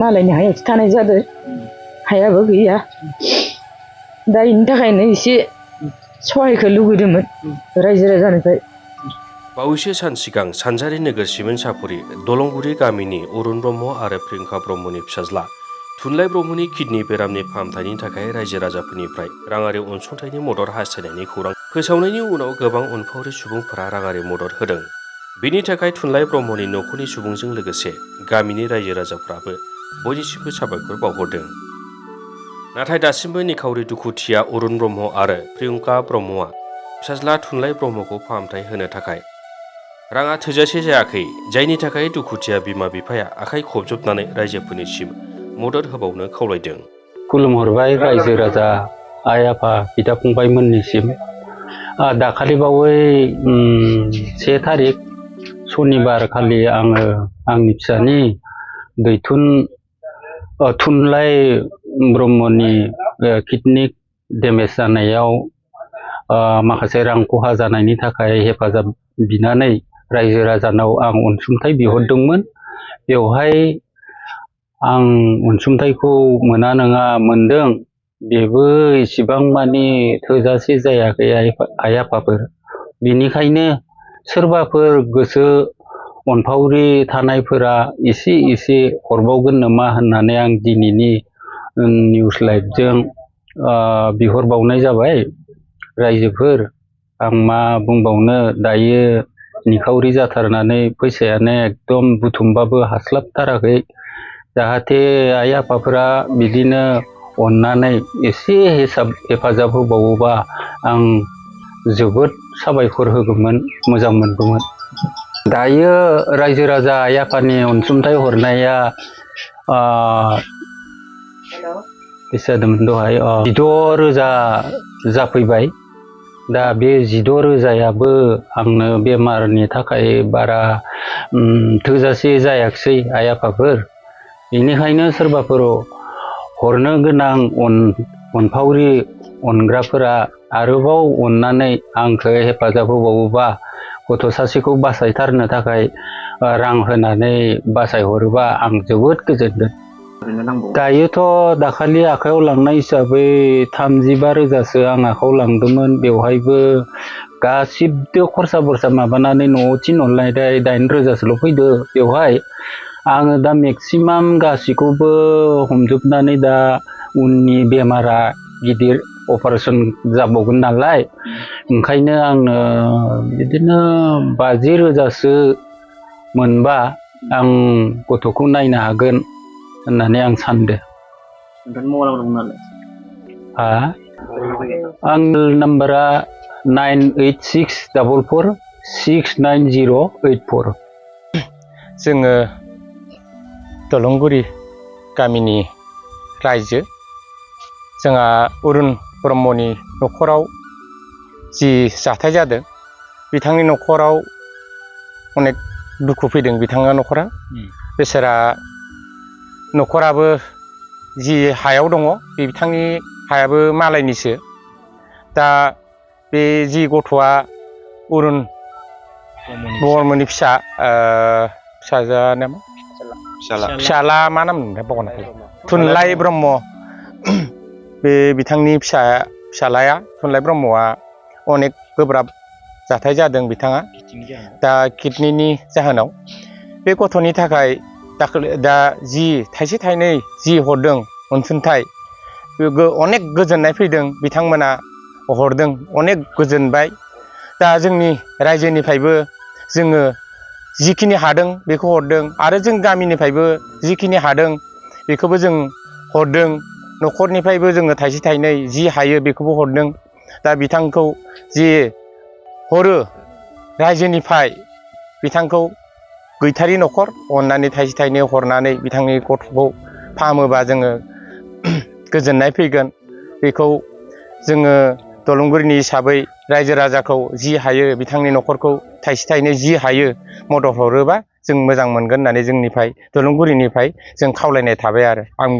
मालायनि हायावसो थानाय जादों हायाबो गैया दा इनि थाखायनो एसे सहायखौ लुगैदोंमोन रायजो राजानिफ्राय। बावैसो सान सिगां सानजारि नोगोर सिमेन्ट सापरि दलंगुरि गामिनि अरुण ब्रह्म आरो प्रियंका ब्रह्मनि फिसाज्ला थुनलाइ ब्रह्मनि किडनि बेरामनि फाहामथायनि थाखाय रायजो राजाफोरनिफ्राय राङारि अनसुंथाइनि मदद हास्थायनायनि खौरां फोसावनायनि उनाव गोबां अनफावरि सुबुंफोरा राङारि मदद होदों। बिनि थाखाय थुनलाइ ब्रह्मनि नखरनि सुबुंजों लोगोसे गामिनि रायजो राजाफ्राबो बयनिसिमबो साबायखर बावहरदों। नाथाय दासिमबो निखावरि दुखुथिया अरुण ब्रह्म आरो प्रियंका ब्रह्मआ फिसाज्ला थुनलाइ ब्रह्मखौ फाहामथाय होनो थाखाय राङा थोजासे जायाखै, जायनि थाखाय दुखुथिया बिमा बिफाया आखाइ खबजबनानै रायजोफोरनिसिम मदद होबावनो खावलायदों। खुलुमहरबाय रायजो राजा आइ आफा बिदा फंबायमोननिसिम। दाखालि बावै 1 थारिख सनिबार खालि आङो आंनि फिसानि दैथुन थुनलाइ ब्रह्मनि किडनि डेमेज जानायाव माखासे रां खहा जानायनि थाखाय हेफाजाब बिनानै रायजो राजानाव आं अनसुंथाइ बिहरदोंमोन। बेवहाय आं अनसुंथाइखौ मोना नङा मोनदों, बेबो इसेबां मानि थोजासे जायाखै आइ आफाफोर। बेनिखायनो सोरबाफोर गोसो अनफावरि थानायफोरा एसे हरबावगोन नामा होननानै आं दिनैनि निउस लाइभजों बिहरबावनाय जाबाय। रायजोफोर आं मा बुंबावनो, दायो निखावरि जाथारनानै फैसायानो एकदम बुथुमबाबो हास्लाबथाराखै। जाहाथे आइ आफाफोरा बिदिनो अननानै एसे हेफाजाब होबावोबा आं जोबोद साबायखर होगौमोन, मोजां मोनगौमोन। दायो रायजो राजा आइ आफानि अनसुंथाइ हरनाया बेसे जादोंमोन दहाय 16,000 जाफैबाय। दा बे 16,000याबो आंनो बेमारनि थाखाय बारा थोजासे जायाखिसै आइ आफाफोर। बेनिखायनो सोरबाफोर हरनो गोनां अनफावरि अनग्राफोरा आरोबाव अननानै आंखौ हेफाजाब होबावोबा, गथ' सासेखौ बासायथारनो थाखाय रां होनानै बासायहरोबा आं जोबोद गोजोनगोन। दायोथ' दाखालि आखायाव लांनाय हिसाबै 35,000सो आं आखायाव लांदोंमोन। बेवहायबो गासिबो खरसा माबानानै न'आव थिनहरनायथाय 8,000सोल' फैदो। बेवहाय आङो दा मेक्सिमाम गासिखौबो हमजोबनानै दा उननि बेमारा गिदिर अपारेशन जाबावगोन नालाय, ओंखायनो आंनो बिदिनो 50,000सो मोनबा आं गथ'खौ नायनो हागोन होननानै आं सानदों। आं नाम्बारा 9864469084। जोङो दलंगुरि गामिनि रायजो, जोंहा अरुण ब्रह्मनि न'खराव जि जाथाय जादों, बिथांनि न'खराव अनेक दुखु फैदों। बिथाङा न'खरा बेसारा न'खराबो जि हायाव दङ, बे बिथांनि हायाबो मालायनिसो। दा बे जि गथ'आ अरुण ब्रह्मनि फिसाजा नामा फिसाला मा नाम मोनथाय बावगारनाय, थुनलाइ ब्रह्म। बे बिथांनि फिसालाया थुनलाइ ब्रह्मआ अनेक गोब्राब जाथाय जादों बिथाङा दा किडनिनि जाहोनाव। बे गथ'नि थाखाय दा जि थाइसे थाइनै जि हरदों अनसुंथाइ, अनेक गोजोननाय फैदों। बिथांमोना हरदों, अनेक गोजोनबाय। दा जोंनि रायजोनिफ्रायबो जोङो जिखिनि हादों बेखौ हरदों, आरो जों गामिनिफ्रायबो जिखिनि हादों बेखौबो जों हरदों। न'खरनिफ्रायबो जोङो थाइसे थाइनै जि हायो बेखौबो हरदों। दा बिथांखौ जि हरो रायजोनिफ्राय, बिथांखौ गैथारि न'खर अननानै थाइसे थाइनै हरनानै बिथांनि गथ'खौ फाहामोबा जोङो गोजोननाय फैगोन। बेखौ जोङो दलंगुरिनि हिसाबै रायजो राजाखौ जि हायो बिथांनि न'खरखौ थाइसे थाइनै जि हायो मदद हरोबा जों मोजां मोनगोन होननानै जोंनिफ्राय दलंगुरिनिफ्राय जों खावलायनाय थाबाय। आरो आं